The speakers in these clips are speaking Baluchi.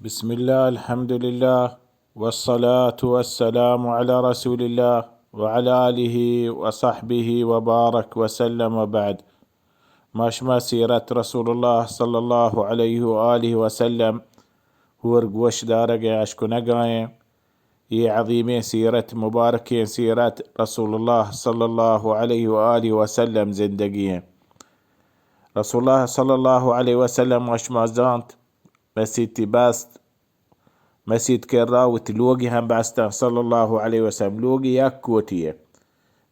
بسم الله، الحمد لله، والصلاة والسلام على رسول الله وعلى آله وصحبه وبارك وسلم وبعد. ما شما سیرت رسول الله صلی الله علیه و آله و سلم ہور گوش دارگ ء اشکنگ ء ایں. یہ عظیمیں سیرت، مبارکیں سیرت رسول الله صلی الله علیه و آله و سلم زندگی ایں. رسول الله صلی الله علیه و سلم ما شما زانت، مسیتی بست، مسیت کرا وتی لوگی ہم بستن صلی الله علیه و سلم. لوگی یک کوٹی ء،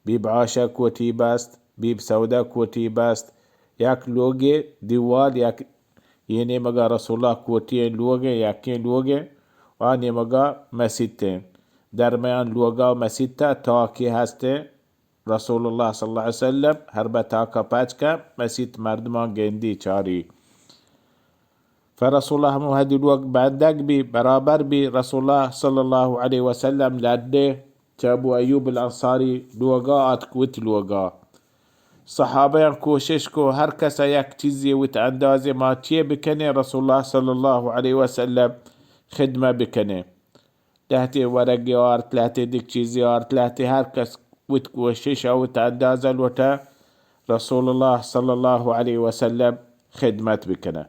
بیب عائشہ کوٹی بست، بیب سودا کوٹی بست، یک لوگی دیوال، یک یہ نیمگا رسول الله کوٹی لوگ، یکیں لوگ، آ نیمگا مسیت. درمیان لوگا و مسیت تاکی ہست، رسول الله صلی الله علیه و سلم ہر بہ تاکا پچ کن، مسیت مردمان گندی چاری. فرسول الله ہمو ہدی لوگ بندگ بی، برابر بی، رسول الله صلی الله علیه و سلم لڈے چہ ابو ایوب الانصاری لوگا آتک وت لوگا. صحابیان کوشش کو ہر کسا یک چیزی وت اندازے ما چیے بکنیں، رسول الله صلی الله علیه و سلم خدمت بکنیں. لہتے ورگی آرت، لہتے دگہ چیزی آرت، لہتے ہر کس وت کوشش ء وت اندازہ لوٹا رسول الله صلی الله علیه و سلم خدمت بکنه.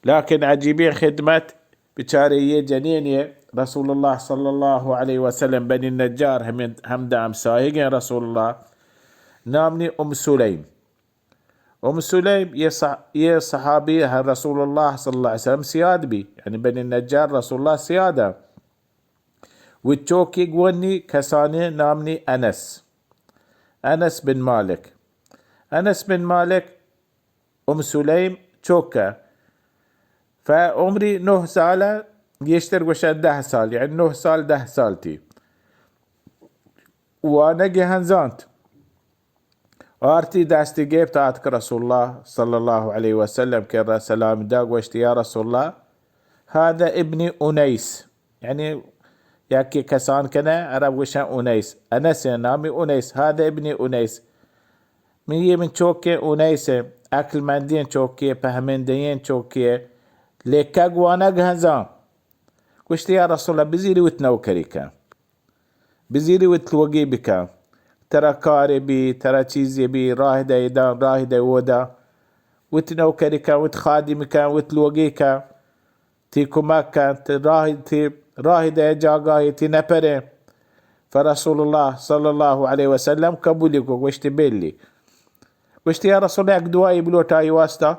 لكن عجیبیں خدمت بچارے یہ جنین یہ رسول الله صلی الله علیه و سلم بنی نجار ہمیں ہمدا ہمساہگیں رسول الله نام نی ام سلیم. ام سلیم یہ صح-، یہ صحابی ہر رسول الله صلی الله علیه و سلم سیاد بی، یعنی بنی نجار رسول الله سیاد ء. و چوکی گونی کسانی نام نی انس، انس بن مالک. انس بن مالک ام سلیم چوکه، فعمری نه ساله، گیشتر گوشه ده سال، یعنی نه سال ده سال تی. وانگی هنزانت. آرتی دستی گپت آتک رسول الله صلی الله علیه و سلم کرا سلام دا، گوشت: یا رسول الله، هذا ابنی انیس. یعنی یکی کسان کنه، عرب گوشن انیس، انس نامی انیس، هذا ابنی انیس. من یہ من چوکے انیس، عقل مندین چوکے، پهمندین چوکے، لیکگ وانگ هنزان. گوشت: یا رسول الله، بزیری وت نوکری کن. بزیری وت لوگی بکن. ترا کارے بی، ترا چیزے بی، راہ دئے دان، راہ دئے اودا. وت نوکری کن، وت خادم کن، وت لوگی کن. تی کمک کن، تی راہ، تی راہ دئے جاگاہے، تی نپرے. فرسول الله صلی الله علیه و سلم قبولی کو، گوشتی: بلی. گوشتی: یا رسول الله، یک دعایی بلوٹ آئی واسطہ.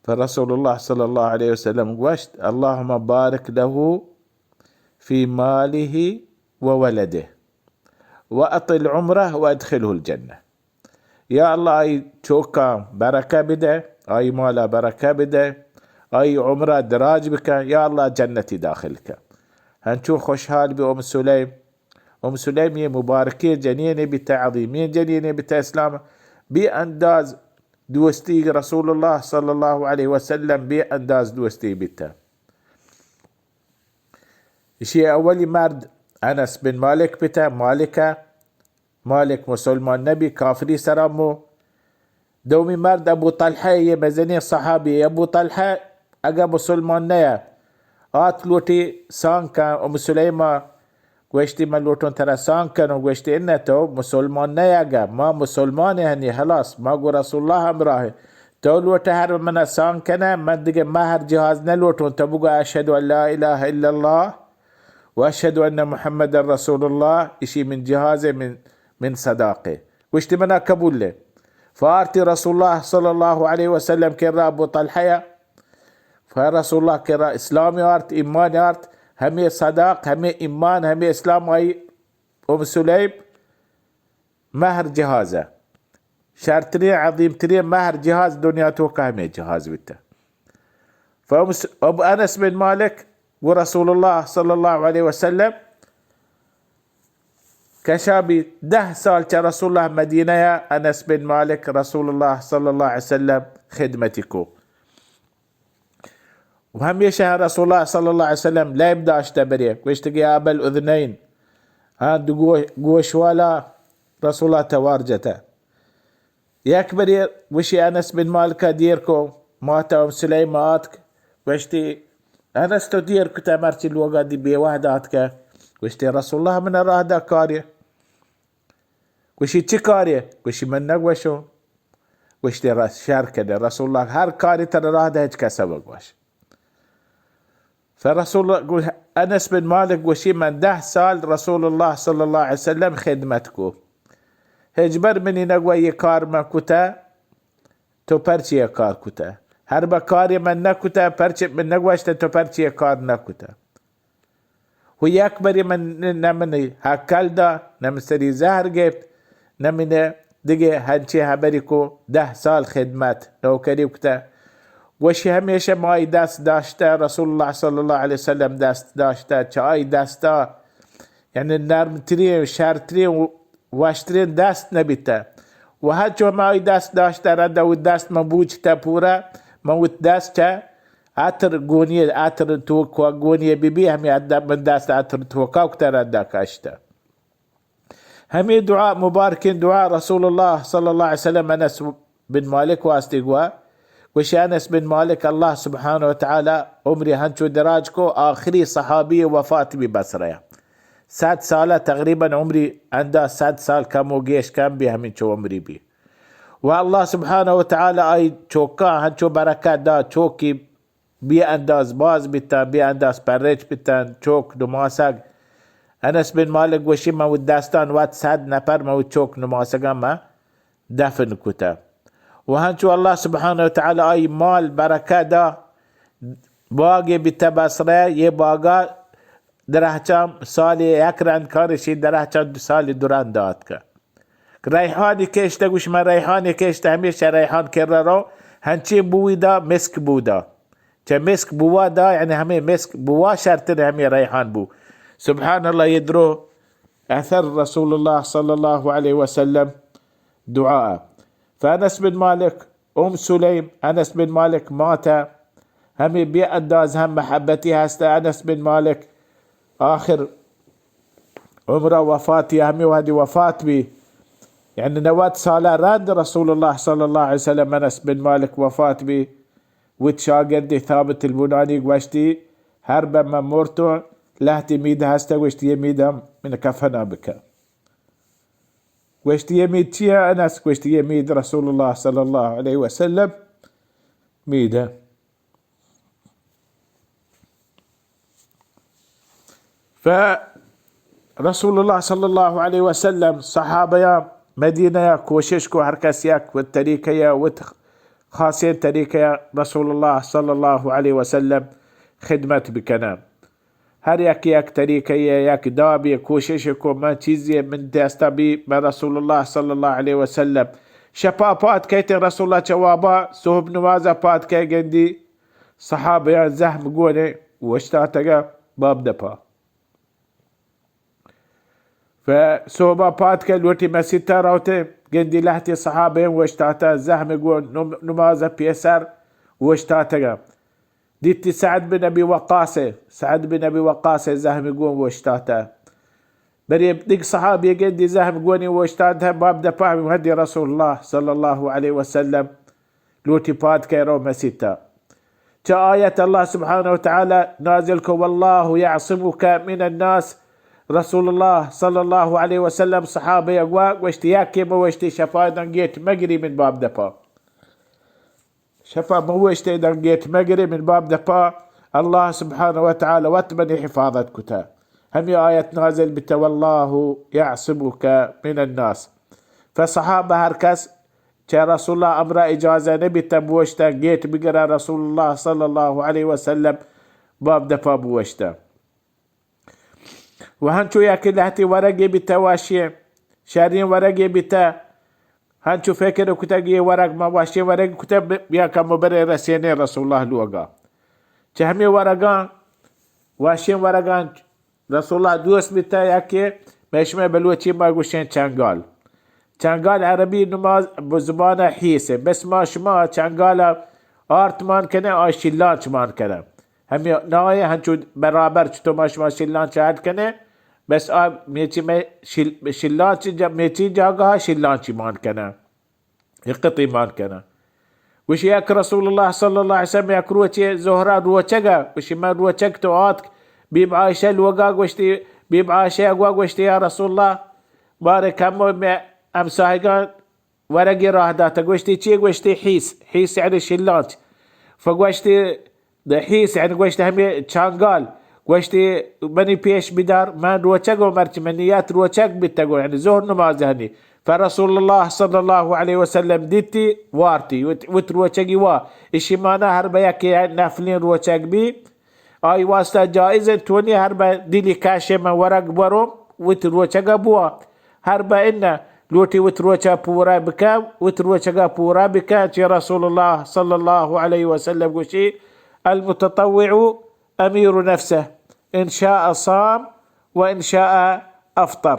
فرسول الله صلی الله علیه و سلم گوشت: اللهم بارک له فی ماله و ولده و اطل عمره و ادخله الجنة. یا الله، آئی چوکاں برکہ بدے، آئی مالا برکہ بدے، آئی عمرہ دراج بکن، یا الله جنتی داخل کن. ہنچو خوشحال بی ام سلیم. ام سلیم یہ مبارکیں جنینے بیتہ، عظیمیں جنینے بیتہ اسلام. بے انداز دوستی رسول الله صلی الله علیه و سلم، بے انداز دوستی بیتہ. اشی اولی مرد انس بن مالک بیتہ، مالکہ، مالک مسلمان نبی، کافری سرا مو. دومی مرد ابو طلحہ، یہ مزنیں صحابی. ابو طلحہ اگہ مسلمان نیا، آت لوٹی سانگ کن ام سلیمہ، گوشتی: من لوٹون ترا سانگ کنوں. گوشتی: انہ تو مسلمان نیا، اگہ ما مسلمان ہنی، خلاص، ما گو رسول الله ہمراہ. تو لوٹہ ہر منا سانگ کنہ، من دگہ مہر جہاز نہ لوٹوں. تو بگو: اشهد ان لا اله الا الله و اشهد ان محمد رسول الله، اشی من جہاز، من، من صداقے. گوشتی: منا قبول ہے. فارتی رسول الله صلی الله علیه و سلم کرا ابو طلحہ، فرسول الله کرا اسلام آرت، ایمان آرت، ہمے صداق، ہمے ایمان، ہمے اسلام آئی ام سلیم مہر جہاز. شرترین، عظیم ترین مہر جہاز دنیا توکا ہمے جہاز بیتہ. فام س-، اب انس بن مالک و رسول الله صلی الله علیه و سلم کشا بی، ده سال چہ رسول الله مدینہ یا انس بن مالک رسول الله صلی الله علیه و سلم خدمتی کو. و ہمیشہ رسول الله صلی الله علیه و سلم لیب داشتہ برے، گوشتگی: یا ابا الاذنین، ہاں، دو گو-، گوش والا رسول الله توار جتہ. یک برے گوشی انس بن مالکا دیر کو، ماتا ام سلیم آتک، گوشتی: انس تو دیر کتہ، مرچی لوگا دی بے وہد آتکہ۔ گوشتی، رسول اللہ من راہ دا کارے۔ گوشی، چی کارے؟ گوشی، من نگوشوں۔ گوشتی، رس-، شر کنے۔ رسول اللہ ہر کاری تر راہ دا ہچ کسا بگوش۔ فرسول اللہ گو-، انس بن مالک گوشی، من دہ سال رسول اللہ صلی اللہ علیہ وسلم خدمت کو۔ ہچبر منی نگوہ یہ کار من کتہ، تو پرچی یہ کار کتہ؟ ہر بہ کاری من نکتہ، پرچی من نگوشتہ تو پرچی یہ کار نکتہ؟ و یک بری من نہ منی ہکل دا، نہ من سری زہر گپت، نہ من دگہ ہنچی ہبری کو۔ دہ سال خدمت نوکری کتہ۔ گوشی ہمیشہ ما آئی دست داشتہ، رسول اللہ صلی اللہ علیہ وسلم دست داشتہ، چہ آئی دستا یعنی نرم ترین، شر ترین و وشترین دست نبیتہ۔ و ہنچو ما آئی دست داشتہ، رندا وت دست من بوچتہ پورا، من وت دست چہ عطر گونی، عطر توکا گونی بی بی، ہمیں عد-، من دست عطر توکا کتہ، رندا کشتہ۔ ہمیں دعا، مبارکین دعا رسول اللہ صلی اللہ علیہ وسلم انس بن مالک واسطے گوا۔ گوشی، انس بن مالک، اللہ سبحانہ و تعالی عمری ہنچو دراج کو، آخری صحابی وفات بی بصرہ۔ صد سالہ تقریباً عمری، انداز صد سال کم و گیش کم بی، ہمینچو عمری بی۔ و اللہ سبحانہ و تعالی آئی چوکا ہنچو برکت دا، چوکی بے انداز باز بیتن، بے انداز پرچ بیتن، چوک نماسگ۔ انس بن مالک گوشی، من وت دستان وت صد نفر من وت چوک نماسگاں من دفن کتہ۔ و ہنچو اللہ سبحانہ و تعالی آئی مال برکت دا، باگے بیتہ بصرہ، یہ باگا درہچاں سال یک رند کارشی، درہچاں سال دو رند آتکہ۔ ریحانی کشتہ، گوش من ریحانی کشتہ، ہمیشہ ریحان کرا رو، ہنچیں بوی دا، مسک بو دا۔ چہ مسک بوا دا، یعنی ہمیں مسک بوا شرتر ہمیں ریحان بو۔ سبحان اللہ، یہ درو اثر رسول اللہ صلی اللہ علیہ وسلم دعا۔ فانس بن مالک، ام سلیم، انس بن مالک ماتہ۔ ہمیں بے انداز ہم محبتی ہستہ۔ انس بن مالک آخر عمرا وفات، یا ہمیں وہدی وفات بی، یعنی نود سالہ رند رسول اللہ صلی اللہ علیہ وسلم انس بن مالک وفات بی۔ وت شاگردی ثابت البنانی گوشتی، ہر بہ من مرتوں لہتی مید ہستہ، گوشتی، یہ میدم من کفنا بکن۔ گوشتی، یہ مید چیہ انس؟ گوشتی، یہ مید رسول اللہ صلی اللہ علیہ وسلم میدہ۔ فرسول اللہ صلی اللہ علیہ وسلم صحابہ یا مدینہ یا کوشش کو ہر کس یک وت طریقہ یا وت خاصیں طریقہ یا رسول اللہ صلی اللہ علیہ وسلم خدمت بکنہ۔ ہر یک یک طریقہ یا یک دابی کوشش کو من چیزی من دستا بی من رسول اللہ صلی اللہ علیہ وسلم۔ شپا پاد کیت رسول اللہ چہ وابا، صحب نمازا پاد کئے گندی صحابیان زہم گونے اوشتاتگا باب دپا۔ و صحبا پاد کئے لوٹی مسیتا روتے، گندی لہتی صحابیان اوشتاتا زہم گون نم-، نماز پیسر اوشتاتگا۔ دیتی سعد بن ابی وقاص، سعد بن ابی وقاص زہم گون اوشتاتا۔ بری دگہ صحابی گندی زہم گونی اوشتاتہ، باب دپا ہمیں وہدی رسول اللہ صلی اللہ علیہ وسلم لوٹی پاد کئے رو مسیتا۔ چہ آیت اللہ سبحانہ و تعالی نازل کو، واللہ یعصمک من الناس۔ رسول اللہ صلی اللہ علیہ وسلم صحابہ گوا گوشتی، یکے مہ اوشتی شپا داں گیٹ مگری من باب دپا۔ شپا مہ اوشتی داں گیٹ مگری من باب دپا، اللہ سبحانہ و تعالی وت منی حفاظت کتہ۔ ہمیں آیت نازل بیتہ، واللہ یعصمک من الناس۔ فصحابہ ہر کس چہ رسول اللہ امرا اجازہ نہ بیتہ بوشتہ گیٹ بگرہ، رسول اللہ صلی اللہ علیہ وسلم باب دپا بوشتہ۔ و ہنچو یکے لہتے ورگے بیتہ وشیں، شریں ورگے بیتہ، ہنچو فکر کتگ یہ ورگ ما وشیں ورگ کتہ، بیا کمو برے رسینے رسول اللہ لوگا۔ چہ ہمیں ورگاں، وشیں ورگاں رسول اللہ دوست بیتہ، یکے مئے شمئے بلوچی ما گوشیں چنگال۔ چنگال عربی نماز ب-، زبان حیث ہے۔ بس ما شما چنگال آرت مان کنیں، آ شیلانچ مان کنیں۔ ہمیں نائے ہنچو برابر چطور ما شما شیلانچ اڈ کنیں، بس آ میچی میں شیل-، شیلانچ جا-، میچی جاگہ شیلانچی مان کنیں۔ اقتی مان کنن۔ گوشی، یک رسول اللہ صلی اللہ علیہ وسلم یک روچے ظہرا روچگا، گوشی، من روچگ تو آتک، بیب عائشہ لوگا گوشتی، بیب عائشہ گوا گوشتی، یا رسول اللہ، بارے کم میں ہمساہگان ورگی راہ داتا، گوشتی، چی؟ گوشتی، حیس، حیس یعنی شلانچ۔ فگوشتی، دے حیس، یعنی گوشت ہمے چانگال، گوشتی، منی پیش بدار، من روچگ و مرچی من نیت روچگ بیتگو، یعنی ظہر نماز ہنی۔ فرسول اللہ صلی اللہ علیہ وسلم دیتی، وارتی، وت، وت روچگی وا۔ اشی مانا ہر بہ یکی نفلین روچگ بی، آئی واسطہ جائز انت، تو نی ہر بہ دلی کش من ورگ برو، وت روچگا بوا۔ ہر بہ انہ لوٹی وت روچا پورا بکا، وت روچگا پورا بکا، چی رسول اللہ صلی اللہ علیہ وسلم گوشی، المتطوع امیر نفسه، ان شاء صام و ان شاء افطر۔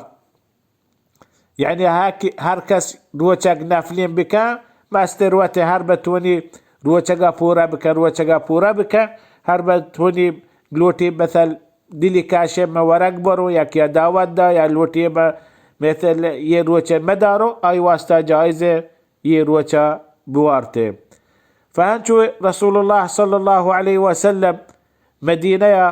یعنی ہر کی-، ہر کس روچگ نفلین بکن، مستر وت ہر بتونی روچگا پورا بکن، روچگا پورا بکن، ہر بتونی لوٹی مثل دلی کاشے من ورگ برو، یا کیا دعوت دا، یا لوٹی من مثل یہ روچے مدارو، آئی واسطہ جائزے یہ روچا بوارتے۔ فہنچو رسول اللہ صلی اللہ علیہ وسلم مدینہ یا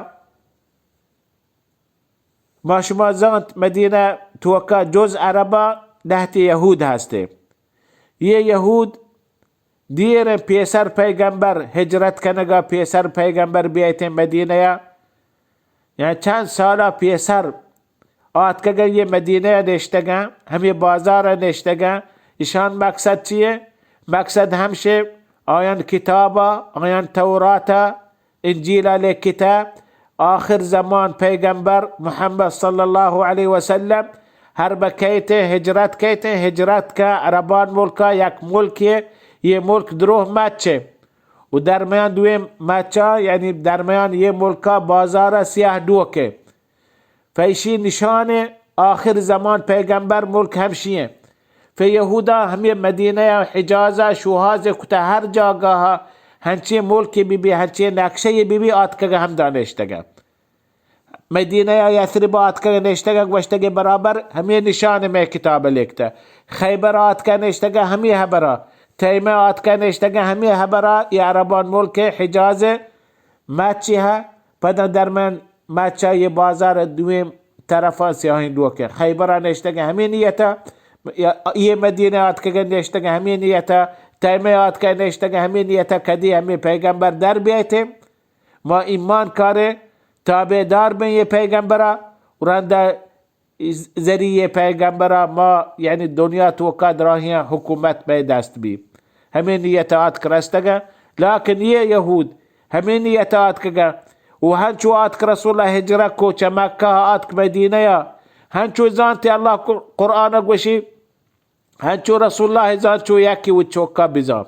ما شما زانت مدینہ توکا جز عربا لہتے یہود ہستے۔ یہ یہود دیر پیسر پیغمبر ہجرت کنگا، پیسر پیغمبر بیایتے مدینہ یا، یعنی چند سالا پیسر آتکگا یہ مدینہ یا نشتگا، ہمیں بازار نشتگا۔ اشان مقصد چیئے؟ مقصد ہمشے آیان کتابا، آیان توراتا، انجیل ء لکھتہ، آخر زمان پیغمبر محمد صلی اللہ علیہ وسلم ہر بہ کیتے ہجرت کیتے، ہجرت کا عربان ملکا یک ملکے، یہ ملک دروہ مچے و درمیان دوئیں مچا، یعنی درمیان یہ ملکا بازار سیاہ ڈوکے۔ فیشی نشان آخر زمان پیغمبر ملک ہمشی ہیں۔ فی یہودا ہمیں مدینہ و حجاز شوہاز کتا، ہر جاگاہ ہنچیں ملک بی بی، ہنچیں نقشہ بی بی، آتکگا ہمدا نشتگا۔ مدینہ یا یثرب آتکگا نشتگا، گوشتگے برابر ہمیں نشان میں کتاب لکھتا۔ خیبر آتکا نشتگا ہمیں حبرا۔ تیمہ آتکا نشتگا ہمیں حبرا، یہ عربان ملک حجاز مچی ہا، پدا درمیان مچا یہ بازار دویم طرفا سیاہیں ڈوکے۔ خیبرا نشتگے ہمیں نیتا، یہ مدینہ آتکگے نشتگے ہمیں نیتا، تیمہ آتکگے نشتگے ہمیں نیتا، کدی ہمیں پیغمبر در بیایتے، ما ایمان کارے، تابعدار بیں یہ پیغمبرا، رندا ذریعہ پیغمبرا ما، یعنی دنیا توکا دراہیاں حکومت مئے دست بی۔ ہمیں نیت آتک رستگا، لیکن یہ یہود ہمیں نیت آتکگا۔ و ہنچو آتک رسول اللہ ہجرت کو چہ مکہ آتک مدینہ یا، ہنچو زانتے اللہ قرآن گوشی، ہنچو رسول اللہ زان چو یکی و چوکا بزان۔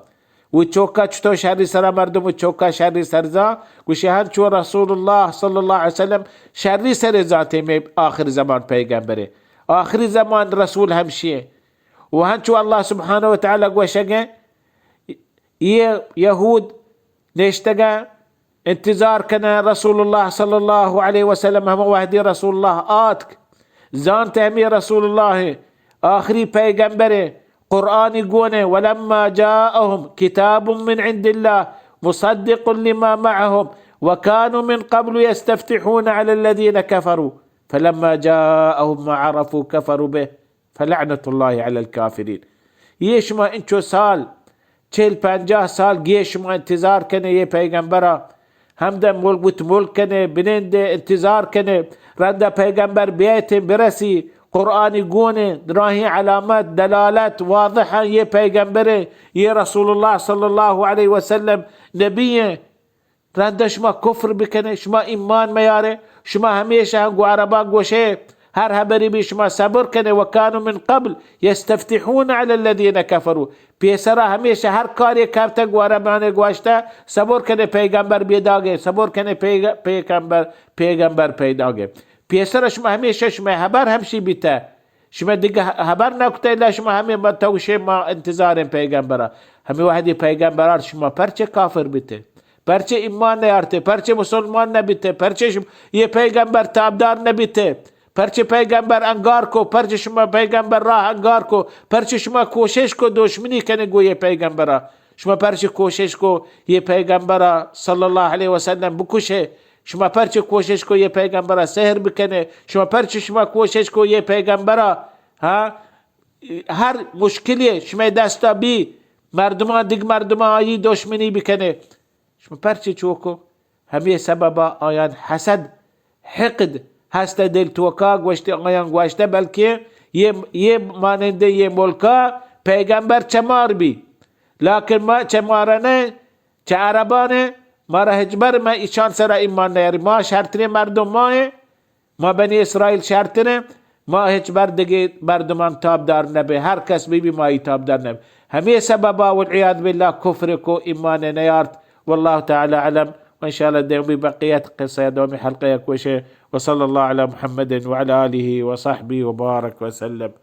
و چوکا چطور شری سرا مردم و چوکا شری سر زان، گوشی ہنچو رسول اللہ صلی اللہ علیہ وسلم شری سر زانتے میں آخر زمان پیغمبرے۔ آخری زمان رسول ہمشی ہے۔ و ہنچو اللہ سبحانہ و تعالی گوشگے، یہ یہود نشتگا انتظار کنہ رسول اللہ صلی اللہ علیہ وسلم، ہمہ وہدی رسول اللہ آتک، زانت ہمیں رسول اللہ ہیں، آخری پیغمبر ہیں، قرآنی گون ہیں۔ ولما جاءهم كتاب من عند الله مصدق لما معهم وكانوا من قبل يستفتحون على الذين كفروا فلما جاءهم ما عرفوا كفروا به فلعنت اللہ علی الکافرین۔ یہ شما انچو سال، چل پنجاہ سال گیش شما انتظار کنے یہ پیغمبرا، ہمدا ملک بوت ملک کنے، بنندے انتظار کنے، رندا پیغمبر بیایتے برسی، قرآنی گونے، راہیں علامت، دلالت واضح ہیں، یہ پیغمبرے، یہ رسول اللہ صلی اللہ علیہ وسلم نبی ہیں۔ رندا شما کفر بکنے، شما ایمان میارے، شما ہمیشہ گو عربا گوشے، ہر حبری بی شما صبر کنے، وكانوا من قبل يستفتحون على الذين كفروا۔ پیسرا ہمیشہ ہر کاری کرتا گو عربانے گوشتا، صبر کنے پیغمبر بیداگے، صبر کنے پیغ-، پیغمبر، پیغمبر پیداگے۔ پیسرا شما ہمیشہ شما حبر ہمشی بیتا۔ شما دگہ حبر نکتہ، الا شما ہمیں ما توشے ما انتظاریں پیغمبرا۔ ہمیں وحدی پیغمبرار شما پرچے کافر بیتے؟ پرچے ایمان نیارتے؟ پرچے مسلمان نبیتے؟ پرچے شما یہ پیغمبر تابدار نبیتے؟ پرچے پیغمبر انگار کو؟ پرچے شما پیغمبر راہ انگار کو؟ پرچے شما کوشش کو دشمنی کنے گو یہ پیغمبرا؟ شما پرچی کوشش کو یہ پیغمبر صلی اللہ علیہ وسلم بکشے؟ شما پرچی کوشش کو یہ پیغمبر سحر بکنے؟ شما پرچی شما کوشش کو یہ پیغمبر، ہاں، ہر مشکلی شما دستا بی، مردمان دگ مردمان آئی دشمنی بکنے؟ شما پرچی چوکو؟ ہمے سببا آیان حسد، حقد ہست دل توکا گوشت، آیان گوشت، بلکہ یہ، یہ مانند یہ ملکا پیغمبر چمار بی، لیکن ما چمارنے، چہ عربانے، مارا ہچبر ما ایشان سرا ایمان نیاری۔ ما شرترین مردم ما ہیں، ما بنی اسرائیل شرترین، ما ہچبر دگہ مردمان تابدار نبے، ہر کس بی بی ما ای تابدار نبے۔ ہمے سببا والعیاذ باللہ کفر کو، ایمان نیارت۔ واللہ تعالی اعلم۔ و انشاءاللہ دیومی بقیت قصہ دومی حلقہ کوشے۔ وصلی اللہ علی محمد وعلی آلہ وصحبہ وبارک وسلم۔